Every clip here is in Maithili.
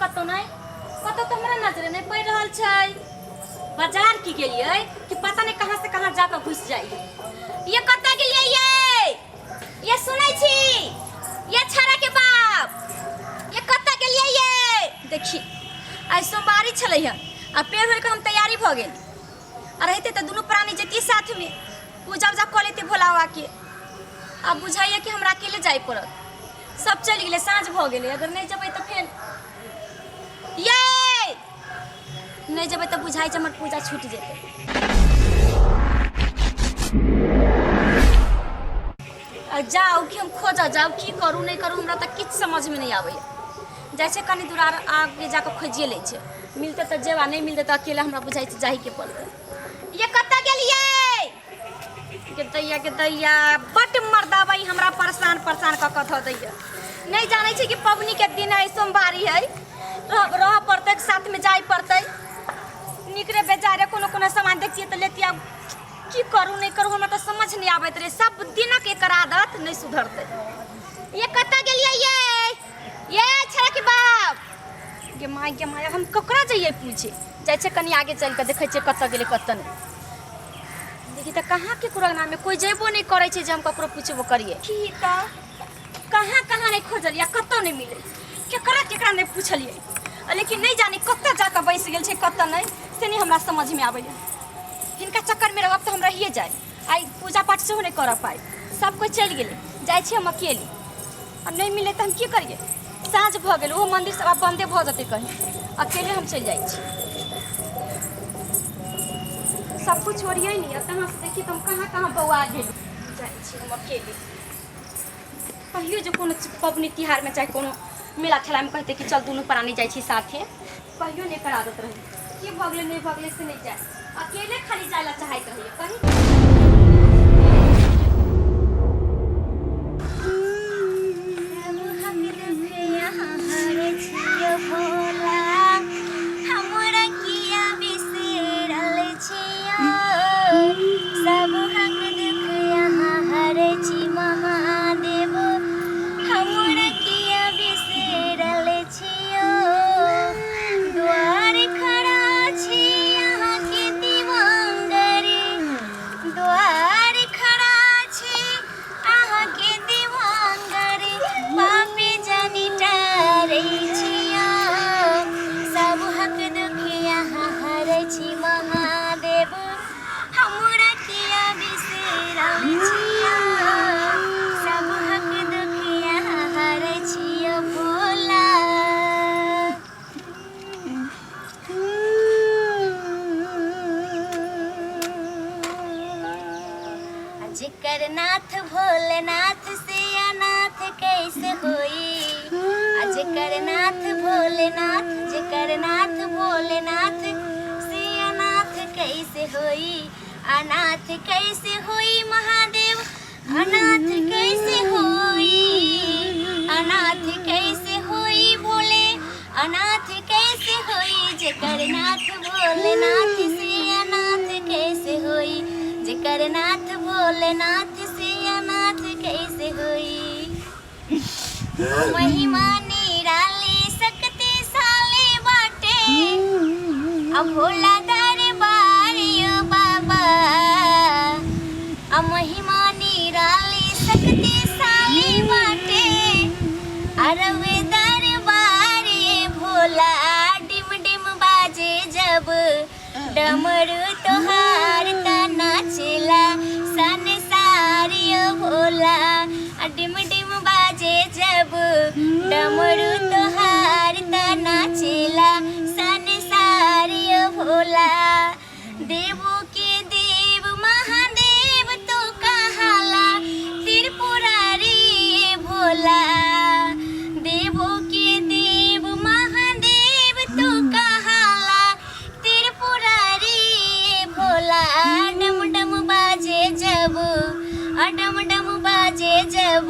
कतौ नहि, कतौ तऽ हमरा नजरे नहि पड़ि रहल छै। बाजार की गेलियै कि पता नहि कहाँ से कहाँ जाकऽ घुसि जाइ। ये कतऽ गेलियै ये? ये सुनै छी ये छाड़ा के बाप, ये कतऽ गेलियै ये? देखी, आइ सोमवारी छलै हँ आ पेड़ होइके हम तैयारी भऽ गेल आ रहिते तऽ दुनू प्राणी जैतियै साथमे, पूजा उजा कऽ लेतियै भोला बाबाके। आब बुझाइए कि हमरा अकेले जाय पड़त। सब चलि गेलै, साँझ भऽ गेलै। अगर नहि जेबै तऽ फेर ये नहि जेबै तऽ बुझाइ छै हमर पूजा छूटि जेतै। आ जाउ कि हम खोजऽ जाउ, की करू नहि करू, हमरा तऽ किछु समझमे नहि आबैए। जाइ छै कनि दूर आर आगे जाकऽ खोजिए लै छै, मिलतै तऽ जेब आ नहि मिलतै तऽ अकेले हमरा बुझाइ छै जाहीके पड़तै। ये कतऽ गेलियै के दैया, के दैया, बड्ड मर्दाबा ई हमरा परेशान परेशान कऽ कऽ धऽ दैया। नहि जानै छै कि पबनीके दिन है, सोमवारी है, रह पड़तै, साथमे जाय पड़तै। नीक रे बेजाय रे, कोनो कोनो सामान देखतियै तऽ लेतियै। आब की करू नहि करू, हमरा तऽ समझ नहि आबैत रहै। सब दिनक एकर आदत नहि सुधरतै। ये कतऽ गेलियै ये? ये छड़ा के बाप, गे माय, गे माय, हम ककरा जइयै पूछे? जाइ छै कनि आगे चलि कऽ देखै छियै कतऽ गेलै कतऽ नहि। देखी तऽ कहाँ केकरो अंगनामे कोइ जेबो नहि करै छै जे हम ककरो पुछबो करियै। की तऽ कहाँ कहाँ नहि खोजलियै, कतऽ नहि मिलै, केकरा केकरा नहि पुछलियै, लेकिन नहि जानी कतऽ जाकऽ बैस गेल छै कतऽ नहि, से नहि हमरा समझमे आबैए। हिनका चक्करमे रहब तऽ हम रहिए जायब, आइ पूजा पाठ सेहो नहि करऽ पायब। सब कोइ चलि गेलै, जाइ छी हम अकेली। आब नहि मिलै तऽ हम की करियै? साँझ भऽ गेल, ओहो मन्दिर सब आब बन्दे भऽ जेतै कहीं। अकेले हम चलि जाइ छी। सब कुछ छोड़ियै नहीं, आ कहाँ से देखिए तऽ हम कहाँ कहाँ बौआ गेली। जाइ छी हम अकेले। कहियो जे कोनो पबनी तिहारमे चाहे कोनो मेला ठेलामे कहते कि चल दुनू प्राणी जाइ छी साथे, कहियो नहि एकर आदत रहै। की भऽ गेलै नहि भऽ गेलै से नहि जाय, अकेले खाली जाय ला चाहैत रहैए कहीं। हमरा किया बिसरल छियो? सब हक दुख यहाँ हरै छी महादेव, हमरा किया बिसरल छियो? द्वार खड़ा छी अहाँके दीवांगरी, द्वार खड़ा छी अहाँके दीवांगरी, पापी जानी टारै छियो। सब हक दुख यहाँ हरै छी महादेव, हमरा किया बिसरल छियो? सब हक दुख यहाँ हरै छियो भोला। जेकर नाथ भोलेनाथ से अनाथ कैसे होई? आ जेकर नाथ भोलेनाथ, जेकर नाथ भोलेनाथ से अनाथ कैसे होई? अनाथ कैसे होई महादेव, अनाथ कैसे होई? अनाथ कैसे होई भोले, अनाथ कैसे होई? जेकर नाथ भोलेनाथ से अनाथ कैसे होई? जेकर नाथ भोलेनाथ से अनाथ कैसे होई? महिमा निराली शक्तिशाली बाटे अब भोला दरबार यो बाबा। आ महिमा निराली शक्तिशाली बाटे अरवे दरबार ये भोला। डिम डिम बाजे जब डमरू तोहार त नाचेला संसार यो भोला। आ डिम डिम बाजे जब डमरू तोहार त नाचेला संसार यो भोला। देवो के देव महादेव तो कहाला त्रिपुरारी भोला। देवो के देव महादेव तो कहाला त्रिपुरारी भोला। डम डम बाजे जब, डम डम बाजे जब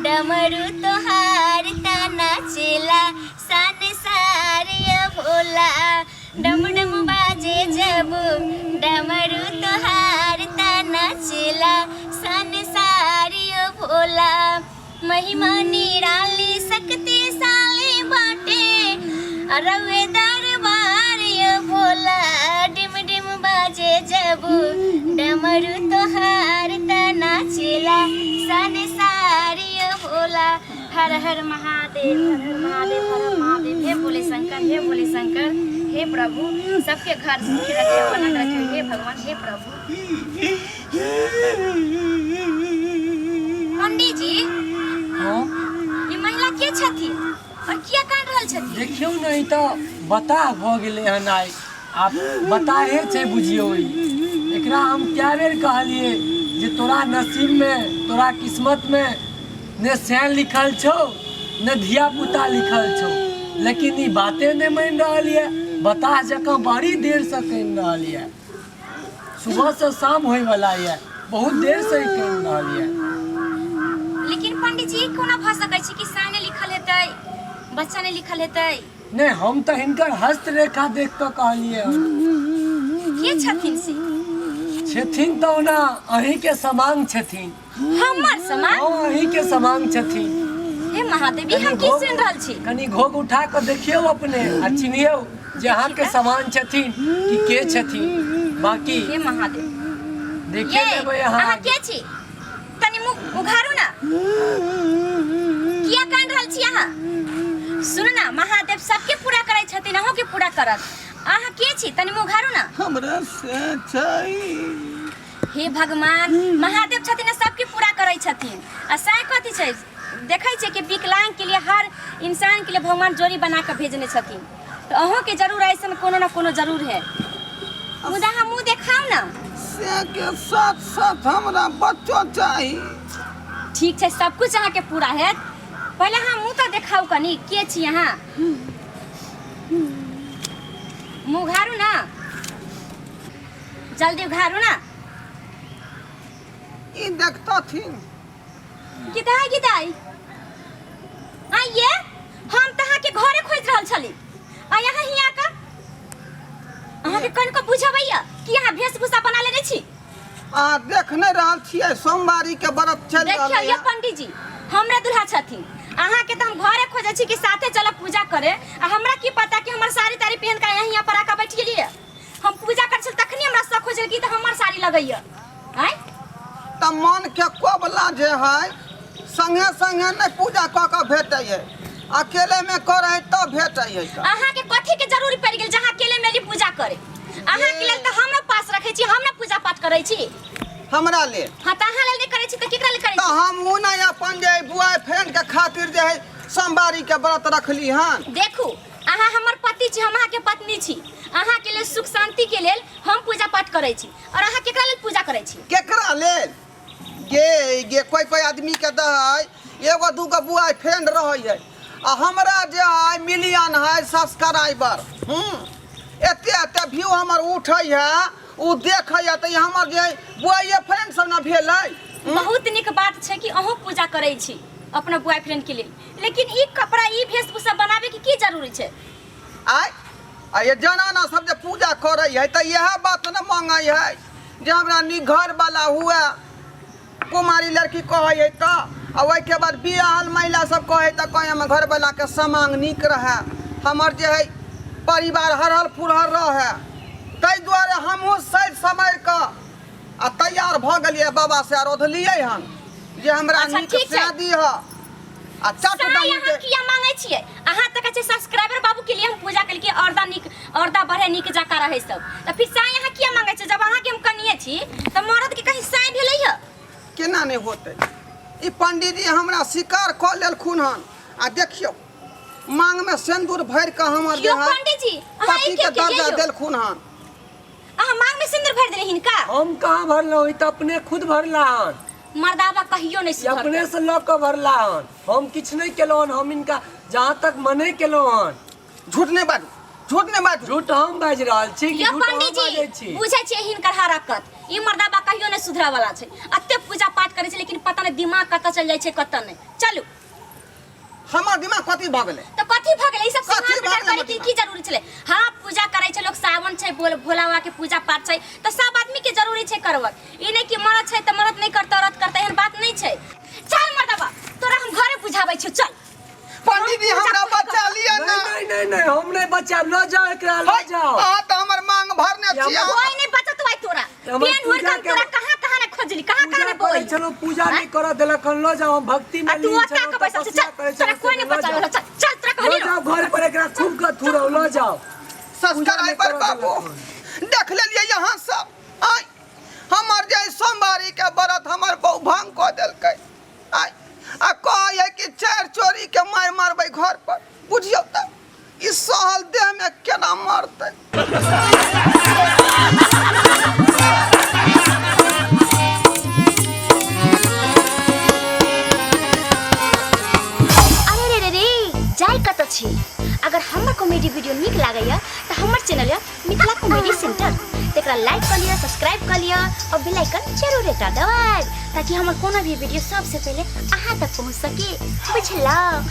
डमरू तोहार त नाचेला संसार यो भोला। डम डम बाजे जब डमरू तोहार त नाचेला संसार यो भोला। महिमा निराली शक्तिशाली बाटे आ रउए दरबार यो भोला डिम डिम बाजे जब डमरू तोहार त नाचेला संसार यो भोला। हर हर महादेव, हर हर महादेव, हर हर महादेव। हे भोले शंकर, हे भोले शंकर, हे प्रभु, सबके घर सुखी रखे, बनल रखे, हे भगवान, हे प्रभु। पंडित जी, हाँ। ई महिला के छथिन और किया कान रहल छथिन? देखियौ ने, ई तऽ बताह भऽ गेलै हन आइ। आब बताहे छै बुझियौ ई। एकरा हम कए बेर कहलियै जे तोरा नसीबमे, तोरा किस्मतमे ने सैन लिखल छौ ने धिया पुता लिखल छौ, लेकिन ई बाते नहि मानि रहल यऽ। बताह जकाँ बड़ी देरसँ कानि रहल यऽ। सुबहसँ शाम होइवला यऽ, बहुत देरसँ ई कानि रहल यऽ। लेकिन पंडित जी, ई कोना भऽ सकै छै कि साइन लिखल हेतै, बच्चा नहि लिखल हेतै? नहि, हम तऽ हिनकर हस्तरेखा देख कऽ कहलियै हन। के छथिन से? छथिन तऽ ओना अहींके समांग छथिन। हमर समांग? हँ, अहींके समांग छथिन। हे महादेव, ई हम की सुनि रहल छी? कनि घोघ उठा कऽ देखियौ अपने आ चिन्हियौ जे अहाँके समान छथिन कि के छथिन। बाकी हे महादेव, देखिए ये लेबै अहाँ अहाँ। के छी? तनी मुँह उघारू ना, किया कान रहल छी अहाँ? सुनू ना, महादेव सबके पूरा करै छथिन, अहूँ के पूरा करत। अहाँ के छी? तनी मुँह उघारू ना। हमरा से चाही। हे भगवान, महादेव छथिन सबके पूरा करै छथिन। आ सैह कथी छै, देखै छियै कि विकलांग के लिए, हर इंसान के लिए भगवान जोड़ी बना कऽ भेजने छथिन, तऽ अहूँ के जरूर ऐसन कोनो न कोनो जरूर है। मुदा अहाँ मुँह देखाउ ना। से के साथ साथ हमरा बच्चो चाही। ठीक छै, सब कुछ अहाँके पूरा हैत। पहिले अहाँ मुँह तऽ देखाउ कनी, के छी अहाँ? मुँह उघारू ना, जल्दी उघारू ना। ई देखतथिन। गिदाई गिदाई आइए, हम तऽ अहाँके घरे खोजि रहल छली आ यहाँ हिया का अहाँके कनिको बुझबैया कि अहाँ वेशभूषा बना लेने छी? अहाँ देख नहि रहल छियै, सोमवारी के व्रत चलि देखियौ रहलै। ये पंडित जी, हमरे दुल्हा छथिन। अहाँके तऽ हम घरे खोजै छी कि साथे चलब पूजा करे, आ हमरा की पता कि हमर साड़ी ताड़ी पहन के यहाँ पर आके बैठ गेलियै। हम पूजा करै छल तखनी हमरा शक होइ छल कि तऽ हमर साड़ी लगैया। आँय, तऽ मन के कोबला जे है संगे संगे नहि पूजा कऽ कऽ भेटै है, अकेले में करै है तब भेटै है। तऽ अहाँके कथी के जरूरी पड़ि गेल जहाँ अकेले में एली पूजा करे? अहाँके लेल तऽ हम ने पास रखै छी, हम ने पूजा पाठ करै छी। हमरा लेल? हाँ, तऽ अहाँ लेल नहि करै छी तऽ केकरा लेल करै तऽ छी? हम ओ नहि, अपन जे बॉय फ्रेंड के खातिर जे है सोमवारी के व्रत रखली हन। देखू, अहाँ हमर पति छी, हम अहाँके पत्नी छी। अहाँके लेल, सुख शांति के लेल हम पूजा पाठ करै छी, और अहाँ केकरा लेल पूजा करै छी? केकरा लेल गे? गे कोई कोई आदमी के दहै एगो दूगो बॉय फ्रेंड रहै है, आ हमरा जे है मिलियन है सब्सक्राइबर। एते एते व्यू हमर उठै है, उ देखै है, तऽ ई हमर जे बॉय फ्रेंड सब ने भेलै। बहुत नीक बात छै कि अहूँ पूजा करै छी अपना बॉयफ्रेंड के लेल, लेकिन ई कपड़ा, ई वेशभूषा बनाबे के की जरूरी छै? आय आ ये जनाना सब जे पूजा करै है तऽ इएह बात ने मांगै है जे हमरा नीक घर वाला हुए। कुमारी लड़की कहै है तऽ, आ ओहिके बाद बियाहल महिला सब कहै तऽ कहै हमर घर वाला के समांग नीक रहै, हमर जे है परिवार हरहल फुरहर रहै। ताहि दुआरे हमहूँ सजि सम्हरि कऽ आ तैयार भऽ गेलियै, बाबा से अरोधलियै हन जे हमरा अच्छा, नीक ठीक छै। शादी ह आ चट साई दही अहाँ के किया मांगे छियै? अहाँ तऽ कहै छियै सब्सक्राइबर बाबू के लिए हम पूजा केलियै, औरदा नीक, औरदा बढ़े, नीक जकाँ रहै सब, तऽ फिर साई अहाँ किया मांगे छियै? जब अहाँके हम कनिए छी तऽ मरद के कहीं साई भेलै ह? केना नहि होतै? ई पंडीजी हमरा शिकार कऽ लेलखुन हन आ देखियौ मांग में सिंदूर भरि कऽ हमर जे यौ है पंडीजी, अहाँ पति ई के के दर्जा केलियै यौ? देलखुन हन। अहाँ मांग में सिंदूर भरि देलियै हिनका? हम कहाँ भरलहुँ, ई तऽ अपने खुद भरला हन। मर्दाबा कहियो नहि ई सुधरतै। अपने से लऽ कऽ भरला हन, हम किछु नहि केलहुँ हन। हम हिनका जहाँ तक मने केलहुँ हन। झूठ नहि बाजू, झूठ नहि बाजू। झूठ हम बाजि रहल छी कि यौ झूठ अहाँ पंडीजी, बाजै छी? बुझै छियै हिनकर हरकत, ई मर्दाबा कहियो नहि सुधरऽ वाला छै। एते पूजा पाठ करै छै लेकिन पता नहि दिमाग कतऽ चलि जाइ छै कतऽ नहि। चलू। हमर दिमाग कथी भऽ गेलै? तऽ कथी भऽ गेलै? ई सब कथी सिंगार भऽ पेटार गेलै करे के हमर की जरूरी छलै? हाँ, पूजा करै छै लोक, सावन छै, बोल भोला बाबा के पूजा पाठ छै तऽ सब आदमी के जरूरी छै करबक। ई नहि कि मरद छै तऽ मरद नहि करतै, औरत करतै, एहन बात नहि छै। चल मर्दबा, तोरा हम घरे बुझाबै छियौ, चल। पंडीजी, हमरा बचा लिअ नहि ने। नहि नहि नहि, हम नहि बचायब, लऽ जाओ एकरा, लऽ जाओ। अहाँ तऽ हमर मांग भरने छी अहाँ। कोई नहीं बचत भाई तोरा। हमर पेन हुर पूजा कम तोरा कहाँ कहाँ ने खोजली, कहाँ कहाँ पूजा ने करै बोली। छलहुँ, पूजा नहि करऽ देलक हन, लऽ जाओ, हम भक्ति में आ तू लीन ओता छलहुँ, के बैसल छी, तपस्या चल करै तोरा छलहुँ, कोई नहीं लऽ बचावे जाओ। वाला, चल चल तोरा लऽ कहली जाओ घर पर एकरा खूब कऽ थुरौ, लऽ जाओ। सब्सक्राइबर बाबू देख लेलियै यहाँ सब। आय हमर जे सोमवारी के व्रत हमर बहु भंग कऽ देलकै। आय आ कहै है कि चारि चोरी के मारि मारबै घर पर। बुझियौ तऽ ई सहल देह में केना मरतै। अरे रे रे रे, जाय कतऽ छी? अगर हमर कॉमेडी वीडियो नीक लागैया तऽ हमर चैनल यऽ मिथिला कॉमेडी सेंटर, तकरा लाइक कऽ लिअ, सब्सक्राइब कऽ लिअ और बेल आइकन जरूर एकटा दबाएब ताकि हमर कोनो भी वीडियो सबसे पहिले अहाँ तक पहुँच सके। बुझलहुँ?